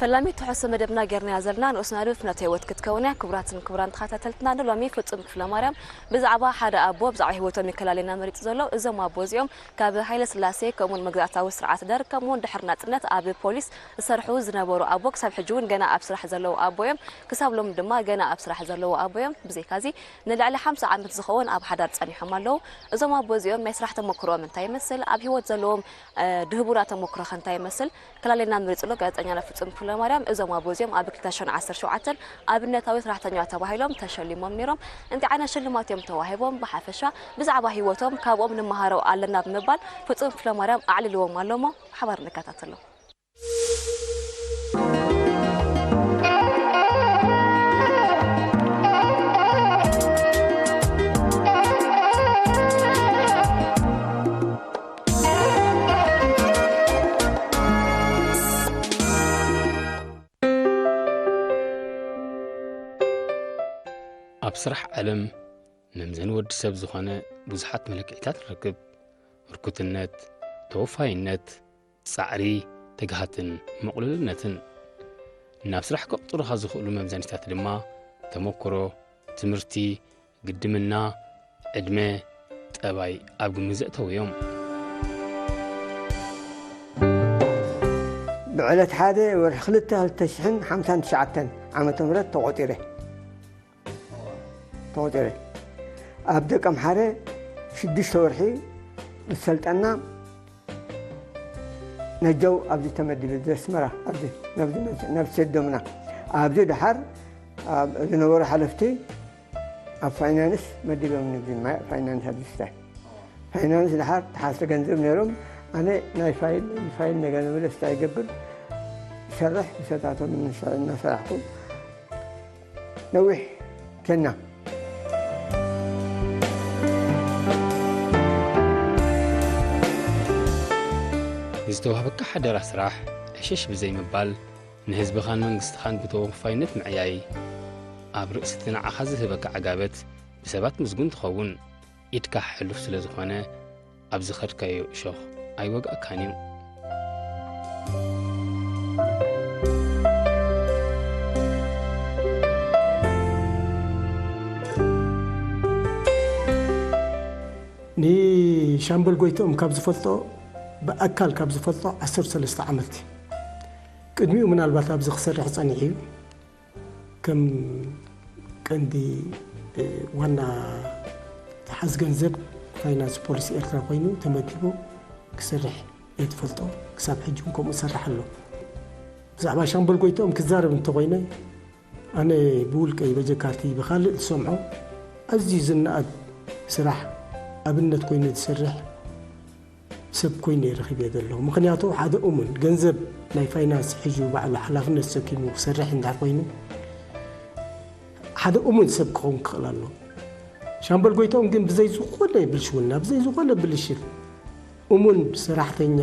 ፈላሚት ትሕዝቶ መደብና ጌርናያ ዘለና ንኡስ መደብ ፍኖተ ህይወት ክትከውን እያ። ክቡራትን ክቡራን ተኸታተልትና፣ ንሎሚ ፍጹም ክፍለ ማርያም ብዛዕባ ሓደ ኣቦ፣ ብዛዕባ ህይወቶም እዩ ከላልየና መሪጹ ዘሎ። እዞም ኣቦ እዚኦም ካብ ሃይለ ስላሴ፣ ከምኡውን መግዛእታዊ ስርዓት ደርግ፣ ከምኡውን ድሕሪ ናጽነት ኣብ ፖሊስ ዝሰርሑ ዝነበሩ ኣቦ፣ ክሳብ ሕጂ እውን ገና ኣብ ስራሕ ዘለዉ ኣቦ እዮም። ክሳብ ሎሚ ድማ ገና ኣብ ስራሕ ዘለዉ ኣቦ እዮም። ብዘይካዚ ንልዕሊ ሓምሳ ዓመት ዝኸውን ኣብ ሓዳር ጸኒሖም ኣለዉ። እዞም ኣቦ እዚኦም ናይ ስራሕ ተመክሮኦም እንታይ ይመስል? ኣብ ህይወት ዘለዎም፣ እ፣ ድህቡራ ተመክሮ ከ እንታይ ይመስል? ከላሌና መሪጹ ኣሎ ጋዜጠኛና ፍጹም ክፍለማርያም። እዞም ኣቦ እዚኦም ኣብ ክልተ ሽሕን ዓሰርተ ሸውዓተን ኣብነታዊ ሰራሕተኛ ተባሂሎም ተሸሊሞም ነይሮም። እንታይ ዓይነት ሽልማት እዮም ተዋሂቦም? ብሓፈሻ ብዛዕባ ህይወቶም ካብኦም ንመሃረው ኣለና ብምባል ፍጹም ክፍለማርያም ኣዕሊልዎም ኣሎ እሞ ብሓባር ንከታተሎ። ኣብ ስራሕ ዓለም መምዘኒ ወዲ ሰብ ዝኾነ ብዙሓት መለክዒታት ንረክብ። ህርኩትነት፣ ተወፋይነት፣ ጻዕሪ፣ ትግሃትን ምቕሉልነትን። ናብ ስራሕ ከቕጽሩኻ ዝኽእሉ መምዘኒታት ድማ ተመክሮ፣ ትምህርቲ፣ ግድምና፣ ዕድመ፣ ጠባይ ኣብ ግምት ዘእተዉ እዮም። ብዕለት ሓደ ወርሒ ክልተ ክልተ ሽሕን ሓምሳን ትሽዓተን ዓመተ ምህረት ተቖጺረ። ተቖጺረ። ኣብ ደቀምሓረ ሽዱሽተ ወርሒ ምስ ሰልጠና ነጀው ኣብዚ ተመዲበ፣ እዚ ኣስመራ፣ ኣብዚ፣ ናብዚ መጽ-፣ ናብ ሴዶምና። ኣብዚ ደሓር ኣብ ዝነበሩ ሓለፍቲ ኣብ ፋይናንስ መዲቦም፣ ንብዚ ማይ ፋይናንስ ኣብዚ ስታይ። ፋይናንስ ደሓር ተሓዝቲ ገንዘብ ነይሮም። ኣነ ናይ ፋይል፣ ናይ ፋይል ነገር ንብለ ስታይ ይገብር፣ ይሰርሕ፣ ምሰታቶም እናሰ-፣ እናሰራሕኩ ነዊሕ ኬና። ዝተዋህበካ ሓደራ ስራሕ ዕሽሽ ብዘይምባል፣ ንህዝብኻን መንግስትኻን ብተወፋይነት ምዕያይ፣ ኣብ ርእሲ እቲ ንዓኻ ዝህበካ ዓጋበት ብሰባት ምስጉን ትኸውን። ኢድካ ሕሉፍ ስለ ዝኾነ፣ ኣብ ዝኸድካዮ እሾኽ ኣይወግኣካን እዩ። ንሻምበል ጎይትኦም ካብ ዝፈልጦ፣ ብኣካል ካብ ዝፈልጦ ዓሰርተ ሰለስተ ዓመት እዩ። ቅድሚኡ ምናልባት ኣብዚ ክሰርሕ ጸኒሑ እዩ። ከም ቀንዲ፣ እ፣ ዋና ተሓዝ ገንዘብ ፋይናንስ ፖሊስ ኤርትራ ኮይኑ ተመዲቡ ክሰርሕ እየ ትፈልጦ። ክሳብ ሕጂ እውን ከምኡ ይሰርሕ ኣሎ። ብዛዕባ ሻምበል ጎይትኦም ክዛረብ እንተኾይነ፣ ኣነ ብውልቀይ በጀካቲ ብኻልእ ዝሰምዖ ኣዝዩ ዝነኣድ ስራሕ ኣብነት ኮይኑ ዝሰርሕ ሰብ ኮይኑ እየ ረኺበ ዘለኹ። ምኽንያቱ ሓደ እሙን ገንዘብ ናይ ፋይናንስ ሒዙ ባዕሉ ሓላፍነት ሰኪሙ ክሰርሕ እንድሕር ኮይኑ ሓደ እሙን ሰብ ክኸውን ክኽእል ኣለዎ። ሻምበል ጎይትኦም ግን ብዘይ ዝኾነ ብልሽውና፣ ብዘይ ዝኾነ ብልሽት እሙን ሰራሕተኛ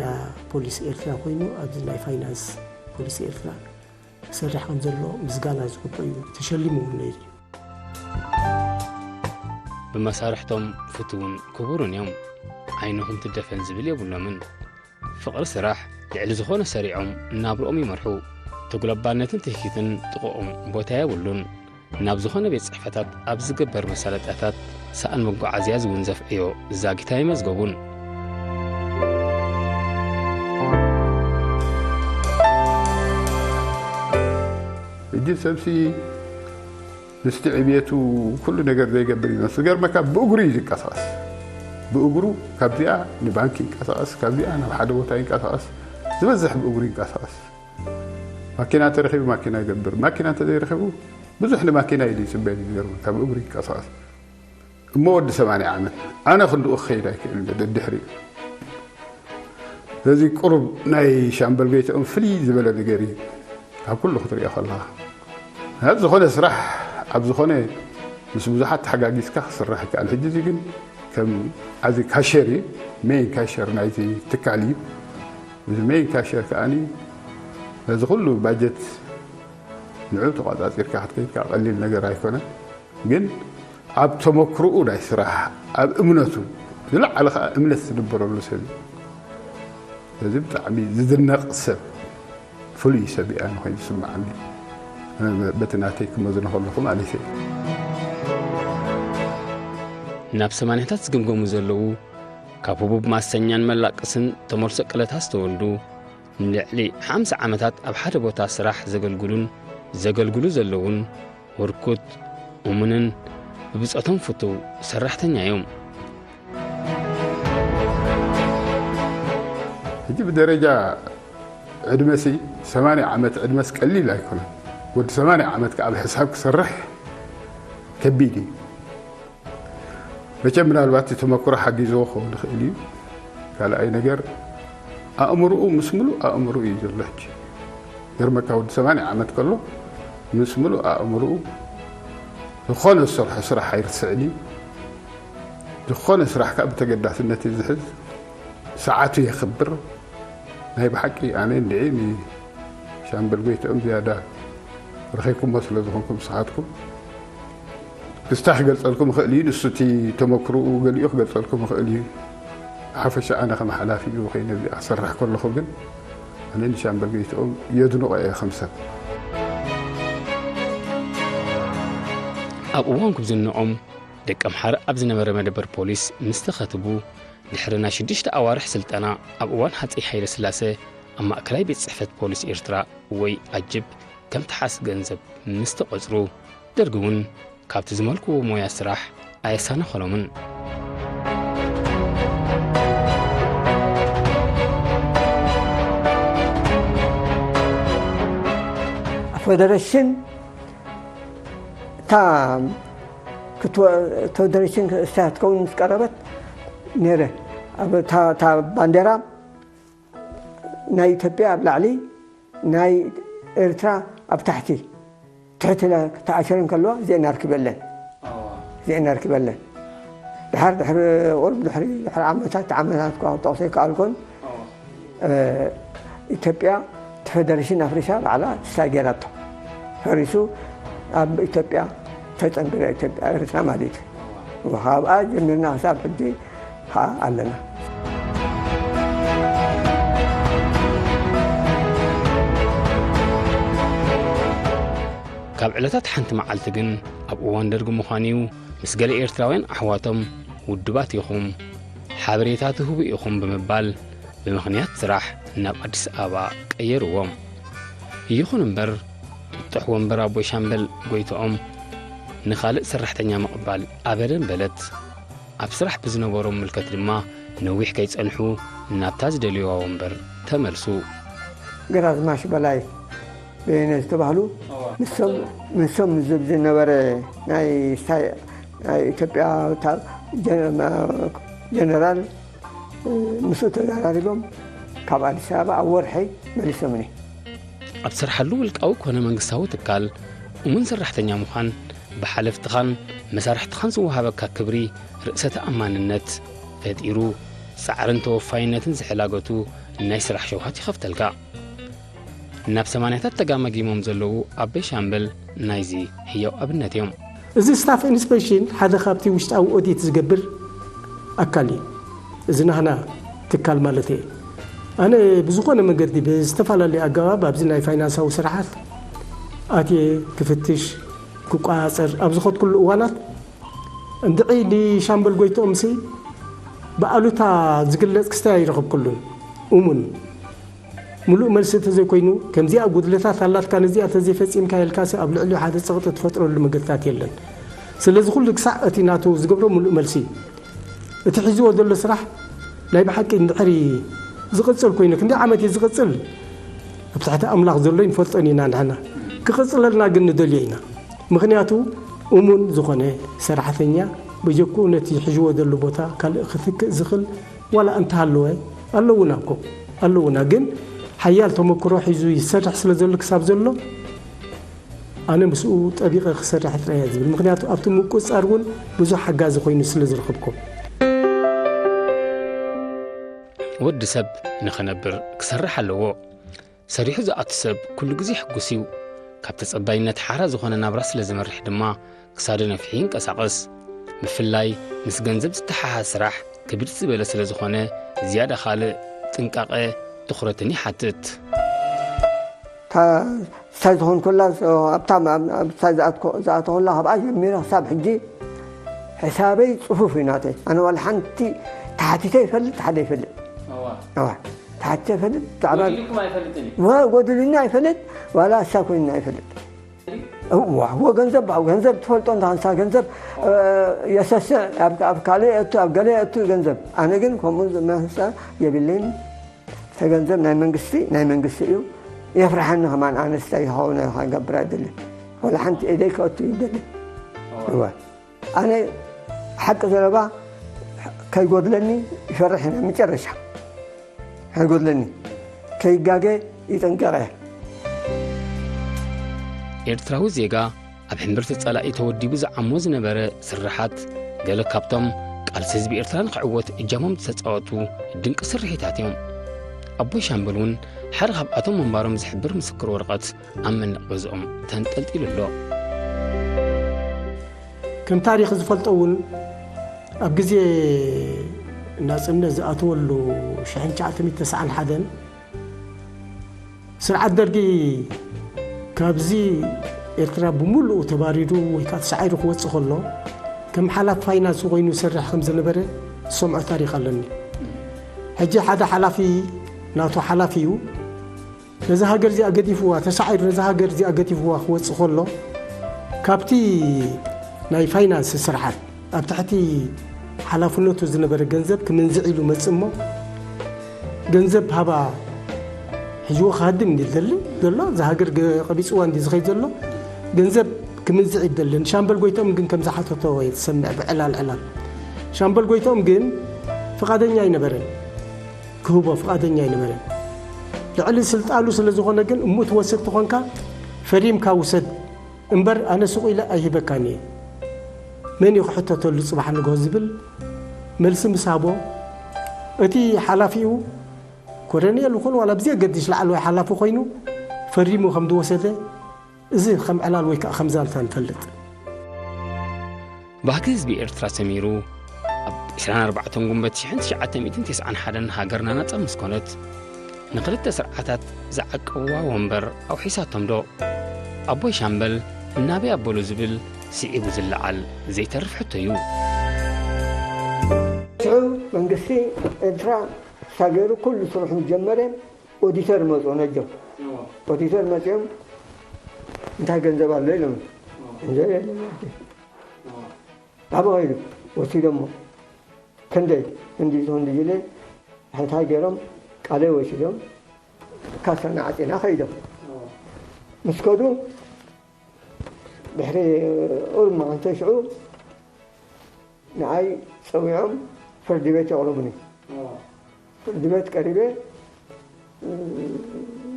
ፖሊስ ኤርትራ ኮይኑ ኣብዚ ናይ ፋይናንስ ፖሊስ ኤርትራ ክሰርሕ ከም ዘሎ ምስጋና ዝግብኦ እዩ። ተሸሊሙ እውን ነይሩ እዩ። ብመሳርሕቶም ፍቱውን ክቡርን እዮም። ዓይንኹም ትደፈን ዝብል የብሎምን። ፍቕሪ ስራሕ ልዕሊ ዝኾነ ሰሪዖም ናብርኦም ይመርሑ። ተጉለባልነትን ትህኪትን ጥቕኦም ቦታ የብሉን። ናብ ዝኾነ ቤት ጽሕፈታት ኣብ ዝግበር መሳለጥያታት ሰኣን መጓዓዝያ ዝውንዘፍ ዕዮ ዛጊት ኣይመዝገቡን። ሕጂ ሰብሲ ምስቲ ዕብየቱ ኩሉ ነገር ዘይገብር ይመስል። ዝገርመካ ብእግሩ እዩ ዝንቀሳቐስ። ብእግሩ ካብዚኣ ንባንክ ይንቀሳቐስ፣ ካብዚኣ ናብ ሓደ ቦታ ይንቀሳቐስ። ዝበዝሕ ብእግሩ ይንቀሳቐስ። ማኪና እንተረኺቡ ማኪና ይገብር። ማኪና እንተዘይረኺቡ ብዙሕ ንማኪና ኢሉ ይጽበ እዩ። ዝገርመካ ብእግሩ ይንቀሳቐስ። እሞ ወዲ ሰማንያ ዓመት ኣነ ክንድኡ ክኸይድ ኣይክእልን እየ ደድሕሪኡ። ስለዚ ቁሩብ ናይ ሻምበል ጎይትኦም ፍልይ ዝበለ ነገር እዩ ካብ ኩሉ ክትሪኦ ከለኻ። ኣብ ዝኾነ ስራሕ፣ ኣብ ዝኾነ ምስ ብዙሓት ተሓጋጊዝካ ክስራሕ ይከኣል። ሕጂ እዚ ግን ከም ኣዚ ካሸር እዩ፣ ሜይን ካሸር ናይቲ ትካል እዩ። እዚ ሜይን ካሸር ከኣኒ ነዚ ኩሉ ባጀት ንዑ ተቋጻጺርካ ክትከይድ ከኣ ቀሊል ነገር ኣይኮነን። ግን ኣብ ተመክሮኡ ናይ ስራሕ፣ ኣብ እምነቱ ዝለዓለ ከኣ እምነት ዝድበረሉ ሰብ እዩ። እዚ ብጣዕሚ ዝድነቕ ሰብ፣ ፍሉይ ሰብ እያ ንኮይኑ ዝስምዓኒ፣ በቲ ናተይ ክመዝኖ ከለኹ ማለት እዩ። ናብ ሰማንያታት ዝግምገሙ ዘለዉ፣ ካብ ህቡብ ማሰኛን መላቅስን ተመልሶ ቅለታ ዝተወልዱ፣ ንልዕሊ ሓምሳ ዓመታት ኣብ ሓደ ቦታ ስራሕ ዘገልግሉን ዘገልግሉ ዘለውን፣ ህርኩት፣ እሙንን ብብጾቶም ፍቱው ሰራሕተኛ እዮም። ሕጂ ብደረጃ ዕድመሲ ሰማንያ ዓመት ዕድመስ ቀሊል ኣይኮነን። ወዲ ሰማንያ ዓመት ከኣ ብሕሳብ ክሰርሕ ከቢድ እዩ። መቸም ምናልባት እቲ ተመክሮ ሓጊዝዎ ክኸውን ይኽእል እዩ። ካልኣይ ነገር ኣእምርኡ ምስ ምሉእ ኣእምርኡ እዩ ዘሎ። ሕጂ ገርመካ ወዲ ሰማንያ ዓመት ከሎ ምስ ምሉእ ኣእምርኡ ዝኾነ ዝሰርሖ ስራሕ ኣይርስዕን እዩ። ዝኾነ ስራሕ ከዓ ብተገዳስነት እዩ ዝሕዝ። ሰዓቱ የኽብር። ናይ ብሓቂ ኣነ እንድዒ ንሻምበል ጎይትኦም ዝያዳ ረኺብኩሞ ስለ ዝኾንኩም ንስኻትኩም ክስታ ክገልጸልኩም ይኽእል እዩ። ንሱ እቲ ተመክሮኡ ገሊኡ ክገልጸልኩም ይኽእል እዩ። ብሓፈሻ ኣነ ከም ሓላፊኡ ኮይነ እዚኣ ክሰርሕ ከለኹ ግን ኣነ ንሻምበል ጎይትኦም የድንቖ እየ ከም ሰብ። ኣብ እዋን ጉብዝንኦም ደቀምሓረ ኣብ ዝነበረ መደበር ፖሊስ ምስ ተኸትቡ፣ ድሕሪ ናይ ሽዱሽተ ኣዋርሕ ስልጠና ኣብ እዋን ሃጸይ ሃይለስላሰ ኣብ ማእከላይ ቤት ጽሕፈት ፖሊስ ኤርትራ ወይ ኣጅብ ከም ተሓስ ገንዘብ ምስ ተቖጽሩ፣ ደርጊ እውን ካብቲ ዝመልክዎ ሞያ ስራሕ ኣየሳነኸሎምን። ፌደሬሽን እታ ክትወ- ፌደሬሽን እሳ ክትከውን ምስ ቀረበት ነይረ። ኣብ እታ እታ ባንዴራ ናይ ኢትዮጵያ ኣብ ላዕሊ፣ ናይ ኤርትራ ኣብ ታሕቲ፣ ትሕቲ ኢላ ተኣሲረን ከለዋ እዚአን ኣርኪበለን። እዚአን ኣርኪበለን። ድሓር ድሕሪ ቁሩብ ድሕሪ ድሕሪ ዓመታት ዓመታት እኳ ክጠቕሶ ይከኣልኩን፣ ኢትዮጵያ እቲ ፌደሬሽን ኣፍሪሳ ባዕላ ስታይ ገይራቶ። ፈሪሱ ኣብ ኢትዮጵያ ተጸንቢራ ኢትዮጵያ፣ ኤርትራ ማለት እዩ። ካብኣ ጀሚርና ክሳብ ሕጂ ከዓ ኣለና። ካብ ዕለታት ሓንቲ መዓልቲ ግን ኣብ እዋን ደርጊ ምዃኑ እዩ ምስ ገለ ኤርትራውያን ኣሕዋቶም ውድባት ኢኹም፣ ሓበሬታ ትህቡ ኢኹም ብምባል ብምኽንያት ስራሕ ናብ ኣዲስ ኣበባ ቀየርዎም። ይኹን እምበር ጥጡሕ ወንበር ኣቦይ ሻምበል ጎይትኦም ንኻልእ ሰራሕተኛ ምቕባል ኣበደን በለት። ኣብ ስራሕ ብዝነበሮም ምልከት ድማ ነዊሕ ከይጸንሑ ናብታ ዝደልዩዋ ወንበር ተመልሱ። ግራዝማች በላይ በየነ ዝተባህሉ ንሶም ንሶም ዝብ ዝነበረ ናይ ስታይ ናይ ኢትዮጵያ ወታ- ጀነ- ጀነራል ምስኡ ተዘራሪቦም ካብ ኣዲስ ኣበባ ኣብ ወርሒ መሊሶምኒ። ኣብ ትሰርሓሉ ውልቃዊ ኮነ መንግስታዊ ትካል እሙን ሰራሕተኛ ምዃን ብሓለፍትኻን መሳርሕትኻን ዝወሃበካ ክብሪ ርእሰ ተኣማንነት ፈጢሩ ጻዕርን ተወፋይነትን ዝሕላገቱ ናይ ስራሕ ሸውሃት ይኸፍተልካ። ናብ ሰማንያታት ተጋመጊሞም ዘለዉ ኣበይ ሻምበል ናይዚ ህያው ኣብነት እዮም። እዚ ስታፍ ኢንስፔክሽን ሓደ ካብቲ ውሽጣዊ ኦዲት ዝገብር ኣካል እዩ። እዚ ናህና ትካል ማለት እየ። ኣነ ብዝኾነ መንገዲ ብዝተፈላለዩ ኣገባብ ኣብዚ ናይ ፋይናንሳዊ ስራሓት ኣትየ ክፍትሽ ክቋፀር ኣብ ዝኸድኩሉ እዋናት እንድዒ ንሻምበል ጎይትኦም ሲ ብኣሉታ ዝግለፅ ክስታይ ኣይረኸብኩሉን። እሙን ምሉእ መልሲ እንተዘይኮይኑ፣ ከምዚኣ ጉድለታት ኣላትካ፣ ነዚኣ እንተዘይፈጺምካ ኢልካሲ ኣብ ልዕሊኡ ሓደ ጸቕጢ ትፈጥረሉ መገድታት የለን። ስለዚ ኩሉ ክሳዕ እቲ ናቱ ዝገብሮ ምሉእ መልሲ፣ እቲ ሒዝዎ ዘሎ ስራሕ ናይ ብሓቂ እንድሕሪ ዝቕጽል ኮይኑ፣ ክንደይ ዓመት እዩ ዝቕጽል? ኣብ ትሕቲ ኣምላኽ ዘሎ ኣይንፈልጦን ኢና ንሕና። ክቕጽለልና ግን ንደልዮ ኢና። ምኽንያቱ እሙን ዝኾነ ሰራሕተኛ በጀክኡ ነቲ ሒዝዎ ዘሎ ቦታ ካልእ ክትክእ ዝኽእል ዋላ እንተሃለወ ኣለውና እኮ ኣለውና፣ ግን ሓያል ተመክሮ ሒዙ ይሰርሕ ስለ ዘሎ ክሳብ ዘሎ ኣነ ምስኡ ጠቢቐ ክሰርሕ ጥራይ እየ ዝብል። ምኽንያቱ ኣብቲ ምቁጽጻር እውን ብዙሕ ሓጋዚ ኮይኑ ስለ ዝረኸብኩ። ወዲ ሰብ ንኽነብር ክሰርሕ ኣለዎ። ሰሪሑ ዝኣቱ ሰብ ኩሉ ግዜ ሕጉስ እዩ። ካብ ተጸባይነት ሓራ ዝኾነ ናብራ ስለ ዝመርሕ ድማ ክሳዱ ነፊሑ ይንቀሳቐስ። ብፍላይ ምስ ገንዘብ ዝተሓሓዝ ስራሕ ክብድ ዝበለ ስለ ዝኾነ ዝያዳ ካልእ ጥንቃቐ ትኹረትን ይሓትት። ሳይ ዝኾንኩላ ኣብታ ሳይ ዝኣተኹላ ካብኣ ጀሚረ ክሳብ ሕጂ ሕሳበይ ፅፉፍ እዩ ናተይ። ኣነ ዋላ ሓንቲ ተሓቲተ ይፈልጥ ሓደ ይፈልጥ ተሓቲተ ይፈልጥ ብዛዕባ ጎዲሉኒ ኣይፈልጥ ዋላ እሳ ኮይኑና ኣይፈልጥ። እዋ እዎ ገንዘብ ባው ገንዘብ ትፈልጦ እንተ ንሳ ገንዘብ የሰስዕ ኣብ ካልእ የእቱ ኣብ ገለ የእቱ ገንዘብ ኣነ ግን ከምኡ መሰ የብለይን። ተገንዘብ ናይ መንግስቲ ናይ መንግስቲ እዩ። የፍርሐኒ ከማን ኣነስታይ ይኸውን ገብር ኣይደልን። ወላ ሓንቲ ኢደይ ከእቱ ይደልን። እወ ኣነ ሓቂ ዘረባ ከይጎድለኒ ይፈርሕ ኢና መጨረሻ ከይጎድለኒ ከይጋገ ይጠንቀቐ። ኤርትራዊ ዜጋ ኣብ ሕምብርቲ ጸላኢ ተወዲቡ ዝዓሞ ዝነበረ ስርሓት፣ ገለ ካብቶም ቃልሲ ህዝቢ ኤርትራ ንኽዕወት እጃሞም ዝተጻወቱ ድንቂ ስርሒታት እዮም። ኣቦይ ሻምበል እውን ሓደ ካብኣቶም ምንባሮም ዝሕብር ምስክር ወረቐት ኣብ መንደቕ ገዝኦም ተንጠልጢሉ ኣሎ። ከም ታሪኽ ዝፈልጦ እውን ኣብ ግዜ ናጽነት ዝኣተወሉ ሽሕን ትሽዓተ ሚእትን ተስዓን ሓደን ስርዓት ደርጊ ካብዚ ኤርትራ ብምሉኡ ተባሪዱ ወይ ከዓ ተሳዒሩ ክወፅእ ከሎ ከም ሓላፊ ፋይናንስ ኮይኑ ይሰርሕ ከም ዝነበረ ዝሰምዖ ታሪክ ኣለኒ። ሕጂ ሓደ ሓላፊ ናቱ ሓላፊ እዩ። ነዛ ሃገር እዚኣ ገዲፍዋ ተሳዒሩ ነዛ ሃገር እዚኣ ገዲፍዋ ክወፅእ ከሎ ካብቲ ናይ ፋይናንስ ስርሓት ኣብ ትሕቲ ሓላፍነቱ ዝነበረ ገንዘብ ክምንዝዕ ኢሉ መጽእ እሞ ገንዘብ ሃባ ሒዝዎ ክሃድም እንዲ ዝደሊ ዘሎ እዛ ሃገር ቀቢፅዋ እንዲ ዝኸይድ ዘሎ ገንዘብ ክምንዝዕ ይደልን። ሻምበል ጎይቶም ግን ከም ዝሓተቶ እየ ዝሰምዕ ብዕላል ዕላል። ሻምበል ጎይቶም ግን ፍቓደኛ ኣይነበረን ክህቦ ፍቓደኛ ኣይነበረን። ልዕሊ ስልጣኑ ስለ ዝኾነ ግን እሙ ትወስድ ተኾንካ ፈሪምካ ውሰድ እምበር ኣነ ሱቕ ኢለ ኣይህበካን እየ። መን እዩ ክሕተተሉ ጽባሕ ንግሆ ዝብል መልሲ ምስ ሃቦ እቲ ሓላፊኡ ኮረኔል ይኹን ዋላ ብዘየገድሽ ላዕለዋይ ሓላፊ ኮይኑ ፈሪሙ ከም ዝወሰደ እዚ ከም ዕላል ወይ ከዓ ከም ዛንታ ንፈልጥ። ባህጊ ህዝቢ ኤርትራ ሰሚሩ ኣብ ዕስራን ኣርባዕተን ጉንበት ሽሕን ትሽዓተ ሚእትን ተስዓን ሓደን ሃገርና ናጻ ምስ ኮነት ንኽልተ ስርዓታት ዝዓቀብዋ ወንበር ኣውሒሳቶም ዶ? ኣቦይ ሻምበል እናበይ ኣበሉ ዝብል ስዒቡ ዝለዓል ዘይተርፍ ሕቶ እዩ። ሽዑ መንግስቲ ኤርትራ ሳገሩ ኩሉ ስርሑ ጀመረ። ኦዲተር መፁ ነጆም ኦዲተር መፅኦም እንታይ ገንዘብ ኣሎ ኢሎም ገንዘብ የለን ኣበ ኸይዱ ወሲዶሞ ክንደይ ክንዲ ዝኹን ድጅለ ሕንታይ ገይሮም ቃለይ ወሲዶም ካሳና ዓፂና ኸይዶም ምስ ከዱ ድሕሪ ቁሩብ መዓልቲ ሽዑ ንዓይ ፀዊዖም ፍርዲ ቤት የቕርቡኒ። ፍርዲ ቤት ቀሪበ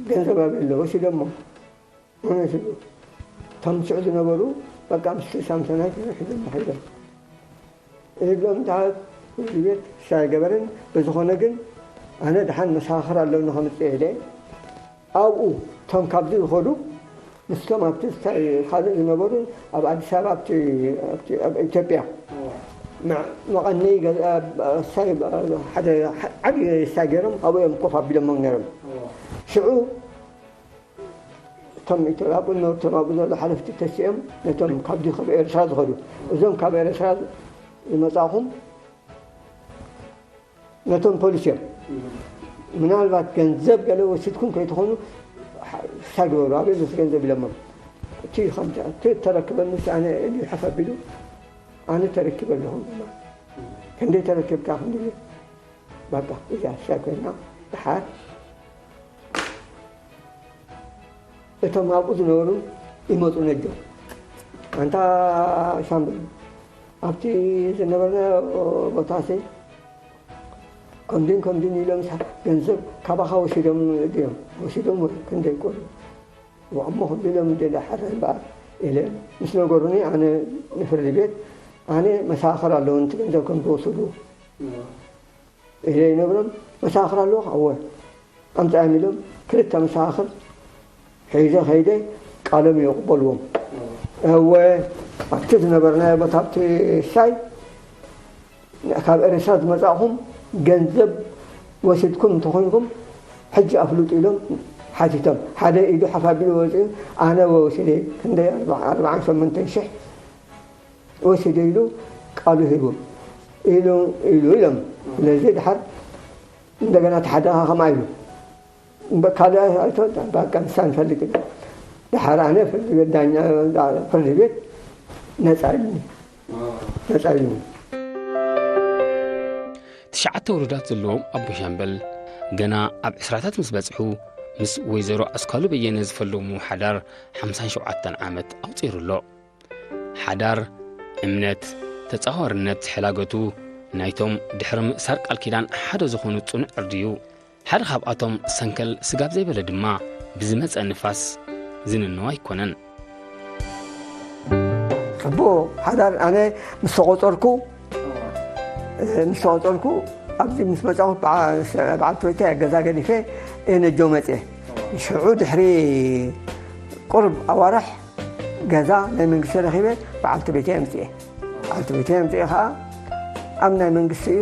ገንዘብ ኣበይ ኣሎ ወሲዶሞ። እውነት እዩ። እቶም ሽዑ ዝነበሩ በቃ ምስቲ ሳምሶናይት ሒዞም ከይዶም። ይብሎም ድሓር ፍርዲ ቤት ክሳይ ገበርን ብዝኾነ ግን ኣነ ድሓን መሳኽር ኣለኒ ከምፅእ ኢለ ኣብኡ እቶም ካብዚ ዝኸዱ ምስቶም ኣብቲ ካልእ ዝነበሩ ኣብ ኣዲስ ኣበባ ኣብቲ ኣብ ኢትዮጵያ መቐኒ ሳይ ሓደ ዓብዪ ሳይ ገይሮም ኣብኡ እዮም ኮፍ ኣቢሎሞም ነይሮም። ሽዑ እቶም ኢትዮጵያ ኣብኡ ዝነበሩ እቶም ኣብኡ ዘሎ ሓለፍቲ ተሲኦም ነቶም ካብዚ ካብ ኤርትራ ዝኸዱ እዞም ካብ ኤርትራ ዝመጻኹም ነቶም ፖሊስ እዮም። ምናልባት ገንዘብ ገለ ወሲድኩም ከይትኾኑ ሓ- ሳግበሩ ኣበይ ምስ ገንዘብ ኢሎሞም እቲ ከምቲ እቲ ተረክበኒ ኣነ ኢሉ ሓፍ ኣቢሉ ኣነ ተረኪበ ኣለኹ። ክንደይ ተረኪብካ ክንዲ በቃ እዚኣ እሳ ኮይና ድሓር እቶም ኣብኡ ዝነበሩ ይመፁ ነጆም ኣንታ ሻምበል ኣብቲ ዝነበርና ቦታሲ ከምዚን ከምዚን ኢሎም ገንዘብ ካባኻ ወሲዶም ድዮም ወሲዶም ወይ ክንደይ ቆሉ እሞ ከምዚ ኢሎም እንደ ሓደ እምበኣር ኢለ ምስ ነገሩኒ ኣነ ንፍርዲ ቤት ኣነ መሳኽር ኣለዉ ነቲ ገንዘብ ከም ዝወሰዱ ኢለ ይነግሮም። መሳኽር ኣለዉ እወ ኣምፅኣዮም ኢሎም ክልተ መሳኽር ሒዘ ከይደ ቃሎም ይቕበልዎም። እወ ኣብቲ ዝነበርናዮ ቦታ ኣብቲ ሳይ ካብ ኤርትራ ዝመጻእኹም ገንዘብ ወሲድኩም እንተኾይንኩም ሕጂ ኣፍልጡ ኢሎም ሓቲቶም። ሓደ ኢዱ ሓፍ ኣቢሉ ወፂኡ፣ ኣነ ወሲደ ክንደይ፣ ኣርባዓ፣ ኣርባዓን ሸሞንተን ሽሕ ወሲደ ኢሉ ቃሉ ሂቡ። ኢሉ፣ ኢሉ ኢሎም። ስለዚ ድሓር እንደገና ተሓደኻ ከምኣ ኢሉ። እምበ-፣ ካልእ ኣይቶ-፣ በቃ ንሳ ንፈልግ ኢና። ድሓር ኣነ ፍርዲ ቤት ዳኛ፣ ፍርዲ ቤት ነፃ ኢሉኒ። ነፃ ኢሉኒ። ትሽዓተ ውሉዳት ዘለዎም ኣቦ ሻምበል፣ ገና ኣብ ዕስራታት ምስ በጽሑ፣ ምስ ወይዘሮ ኣስካሉ በየነ ዝፈለሙ ሓዳር ሓምሳን ሸውዓተን ዓመት ኣቑጺሩ ኣሎ። ሓዳር፣ እምነት፣ ተጻዋርነት ዝሕላገቱ ናይቶም ድሕሪ ምእሳር ቃል ኪዳን ሓደ ዝኾኑ ጽኑዕ ዕርዲ እዩ። ሓደ ካብኣቶም ሰንከል ስጋብ ዘይበለ ድማ ብዝመጸ ንፋስ ዝንነው ኣይኮነን። ጽቡቕ ሓዳር ኣነ ምስ ተቖጸርኩ፣ ምስ ተቖጸርኩ ኣብዚ ምስ መጻኹ በዓ-፣ በዓልቲ ቤተይ ኣብ ገዛ ገዲፈ እየ ነጆ መጽየ። ሽዑ ድሕሪ ቁሩብ ኣዋርሕ ገዛ ናይ መንግስቲ ረኺበ በዓልቲ ቤተይ ኣምጽኤ። በዓልቲ ቤተይ ኣምጽኤ ኸዓ ኣብ ናይ መንግስቲ እዩ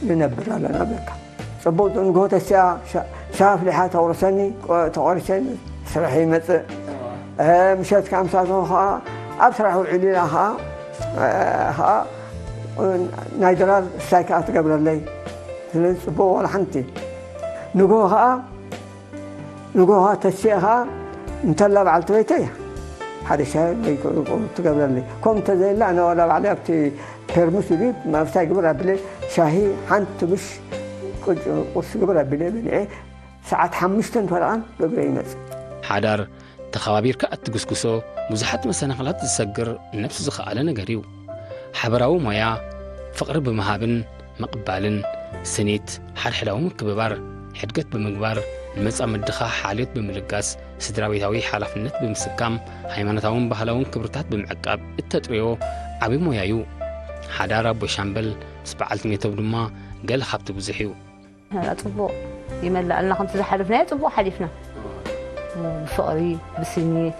ንነብር ኣለና በቃ። ጽቡቕ ንግሆ ተሲኣ ሻ-፣ ሻሂ ኣፍሊሓ ተቑርሰኒ፣ ቆ-፣ ተቖሪሰ ስራሕ ይመጽእ። እ፣ ምሸት ከዓ ምሳቶም ኸዓ ኣብ ስራሕ ውዒሉ ኢላ ኸዓ፣ እ፣ ኸዓ ናይ ድራር ስታይ ከዓ ትገብረለይ። ስለዚ ጽቡቕ ዋላ ሓንቲ። ንግሆ ኸዓ፣ ንግሆ ኸዓ ተሲአ ኸዓ እንተላ በዓልቲ ቤተይ ሓደ ሻሂ ወይ ቁ-፣ ቁ-፣ ትገብረለይ። ከምኡ እንተዘየላ ኣነ ዋላ ባዕለይ ኣብቲ ፔርሙስ ኢሉ ማብሳይ ግብር ኣቢለ ሻሂ ሓንቲ ብሽ ቁጭ-፣ ቁርሲ ግብር ኣቢለ በሊዐ ሰዓት ሓሙሽተን ፈረቓን ብእግረይ ይመጽእ። ሓዳር ተኸባቢርካ እትጉስጉሶ ብዙሓት መሰናኽላት ዝሰግር ነብሱ ዝኸኣለ ነገር እዩ። ሓበራዊ ሞያ፣ ፍቕሪ ብምሃብን ምቕባልን፣ ስኒት፣ ሓድሕዳዊ ምክብባር፣ ሕድገት ብምግባር፣ ንመጻምድኻ ሓልዮት ብምልጋስ፣ ስድራቤታዊ ሓላፍነት ብምስካም፣ ሃይማኖታውን ባህላውን ክብርታት ብምዕቃብ እተጥርዮ ዓቢ ሞያ እዩ። ሓዳር ኣቦ ሻምበል ምስ በዓልቲ ቤቶም ድማ ገለ ካብቲ ብዙሕ እዩ። ጽቡቕ ይመላእልና፣ ከምቲ ዝሓለፍናዮ ጽቡቕ ሓሊፍና። ብፍቕሪ፣ ብስኒት፣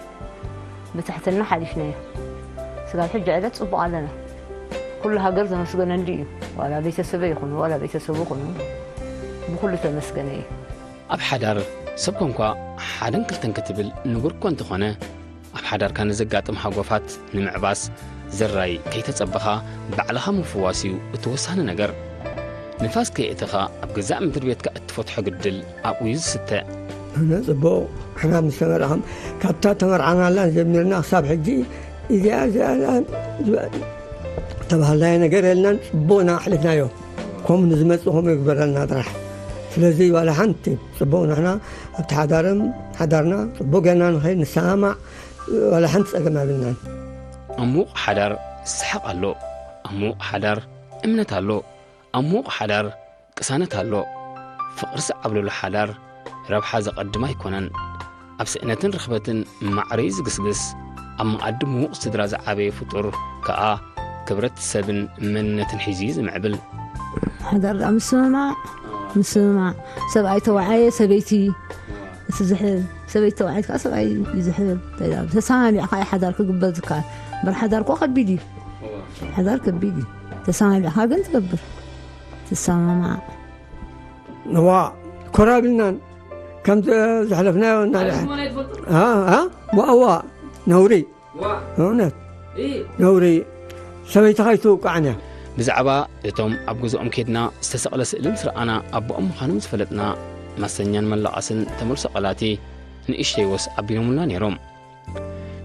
ብትሕትና ሓሊፍናዮ። ስጋብ ሕጂ ዕለት ጽቡቕ ኣለና። ኩሉ ሃገር ዘመስገነሉ እዩ። ዋላ ቤተሰበይ ይኹኑ፣ ዋላ ቤተሰቡ ይኹኑ፣ ብኹሉ ተመስገነ እዩ። ኣብ ሓዳር ሰብ ኮንኳ ሓደን ክልተን ክትብል ንቡር እኳ እንተኾነ፣ ኣብ ሓዳርካ ንዘጋጥም ሃጎፋት ንምዕባስ ዝራይ ከይተጸበኻ ባዕልኻ ምፍዋስ እዩ እቲ ወሳኒ ነገር። ንፋስ ከየእተኻ ኣብ ገዛእ ምድሪ ቤትካ እትፈትሖ ግድል ኣብኡ እዩ ዝስተ። ኣነ ጽቡቕ ሕና ምስ ተመርዓኹም ካብታ ተመርዓናላ ጀሚርና ክሳብ ሕጂ እዚኣ እዚኣ ተባህልናዮ ነገር የልናን። ጽቡቕና ኣሕሊፍናዮ። ከምኡ ንዝመጽእ ከምኡ ይግበረልና ጥራሕ። ስለዚ ዋላ ሓንቲ ጽቡቕ ንሕና ኣብቲ ሓዳርም ሓዳርና ጽቡቕ ጌርና ንኸይድ ንሰማማዕ ዋላ ሓንቲ ጸገም ኣብልናን። ኣብ ምዉቕ ሓዳር ሰሓቕ ኣሎ። ኣብ ምዉቕ ሓዳር እምነት ኣሎ። ኣብ ምዉቕ ሓዳር ቅሳነት ኣሎ። ፍቕሪ ዝዓብለሎ ሓዳር ረብሓ ዘቐድም ኣይኮነን። ኣብ ስእነትን ርኽበትን ማዕረ'ዩ ዝግስግስ። ኣብ መኣዲ ምዉቕ ስድራ ዝዓበየ ፍጡር ከኣ ክብረት ሰብን መንነትን ሒዙ'ዩ ዝምዕብል። ሓዳር ደኣ ምስምማዕ፣ ምስምማዕ። ሰብኣይ ተባዓየ፣ ሰበይቲ እቲ ዝሕል፣ ሰበይቲ ተባዓየት ከኣ ሰብኣይ እዩ ዝሕል። ተሰማሚዕካ እዩ ሓዳር ክግበር ዝከኣል። እምበር ሓዳር እኮ ከቢድ እዩ። ሓዳር ከቢድ እዩ። ተሰማሚዕካ ግን ትገብር። ትሰማማዕ። እዋ ኮራ ብልናን ከም ዘሕለፍናዮ እናለ ዋ ዋ ነውሪ እውነት ነውሪ ሰበይትኻ ይትውቃዕን እያ። ብዛዕባ እቶም ኣብ ገዝኦም ኬድና ዝተሰቕለ ስእሊ ምስ ረኣና ኣቦኦም ምዃኖም ዝፈለጥና ማሰኛን መላቐስን ተመልሶ ቐላቲ ንእሽተይ ወስ ኣቢሎምልና ነይሮም።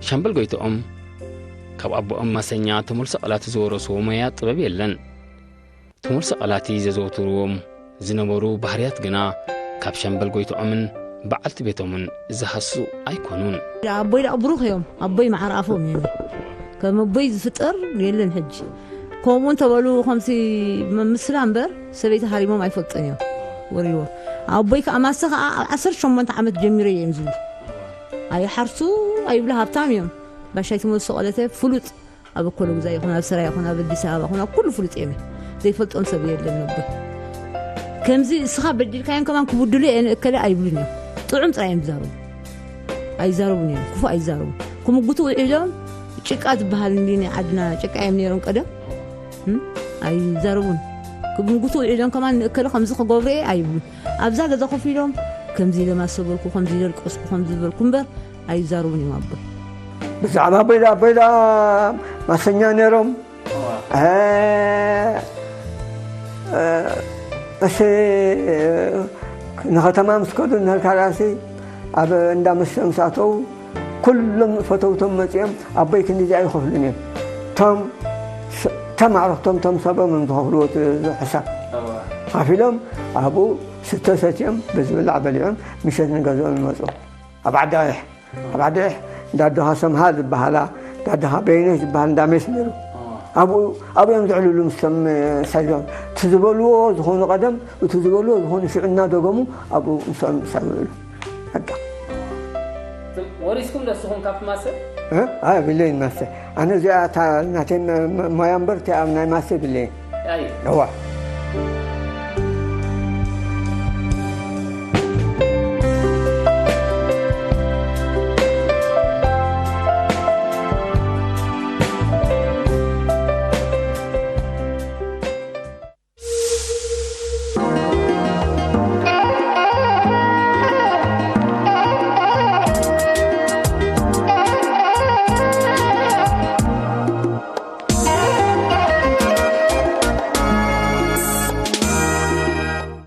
ሻምበል ጎይትኦም ካብ ኣቦኦም ማሰኛ ተመልሶ ቐላቲ ዝወረስዎ ሞያ ጥበብ የለን። ተመልሶ ቐላቲ ዘዘውትርዎም ዝነበሩ ባህርያት ግና ካብ ሻምበል ጎይትኦምን በዓልቲ ቤቶምን ዝሃሱ ኣይኮኑን። ኣቦይ ደኣ ብሩኽ እዮም። ኣቦይ መዓር ኣፎም እዮም። ከም ኣቦይ ዝፍጠር የለን ሕጂ። ከምኡ እንተበሉ ከምሲ መምስላ እምበር ሰበይቲ ሃሪሞም ኣይፈልጡን እዮም። ወሪዎ ኣቦይ ከዓ ማሰ ከዓ ኣብ ዓሰርተ ሸሞንተ ዓመት ጀሚረ እዮም ዝብሉ። ኣይሓርሱ ኣይብሉ ሃብታም እዮም። ባሻይ ተመልሶ ቐለተ ፍሉጥ ኣብ ኣኮለጉዛይ ይኹን ኣብ ሰራይ ይኹን ኣብ ኣዲስ ኣበባ ይኹን ኣብ ኩሉ ፍሉጥ እየ። ዘይፈልጦም ሰብ የለን ነቦይ። ከምዚ እስኻ በዲልካዮም ከማን ክብድሉ እየ ንእከለ ኣይብሉን እዮም። ጥዑም ጥራይ እዮም ዝዛረቡ። ኣይዛረቡን እዮም። ክፉእ ኣይዛረቡን። ክምጉቱ ውዒሎም ጭቃ ዝበሃል እንዲ ናይ ዓድና ጭቃ እዮም ነይሮም ቀደም። እም? ኣይዛረቡን። ክምጉቱ ውዒሎም ከማን ንእከለ ከምዚ ክገብሩ እየ ኣይብሉን። ኣብዛ ገዛ ኮፍ ኢሎም ከምዚ ኢለ ማሰ በልኩ፣ ከምዚ ኢለ ልቀስኩ፣ ከምዚ በልኩ እምበር ኣይዛረቡን እዮም ኣቦይ። ብዛዕባ ኣቦይ ኣቦይ ዳ ማሰኛ ነይሮም። እሺ፣ ንኸተማ ምስ ከዱ ንህልካ ራሲ ኣብ እንዳ መስተ ምስ ኣተዉ ኩሎም ፈተውቶም መጺኦም ኣቦይ ክንዲዚኣ ይኸፍሉን እዮም። ቶም ስ- ተማዕረኽቶም ቶም ሰቦም እዮም ዝኸፍልዎ እቲ ሕሳብ። ከፊሎም ኣብኡ ስተ ሰትዮም ብዝብላዕ በሊዖም ምሸት ንገዝኦም ይመጹ። ኣብ ዓዲ ቐይሕ ኣብ ዓዲ ቐይሕ እንዳዶኻ ሰምሃ ዝበሃላ እንዳዶኻ በይነሽ ዝበሃል እንዳ ሜስ ነይሩ። ኣብኡ ኣብኡ እዮም ዝዕልሉ ምስቶም ሳይዞም እቲ ዝበልዎ ዝኾኑ ቀደም እቲ ዝበልዎ ዝኾኑ ሽዑ እናደገሙ ኣብኡ ምስኦም ምሳይ ውዕሉ። በቃ። ወሪስኩም ደስኹም ካብቲ ማሰ እ? ኣይ ብለይን ማሰ ኣነ እዚኣ እታ ናተይ መ- መ- ሞያ እምበር እቲኣ ኣብ ናይ ማሰ ብለይን ኣይ እዋ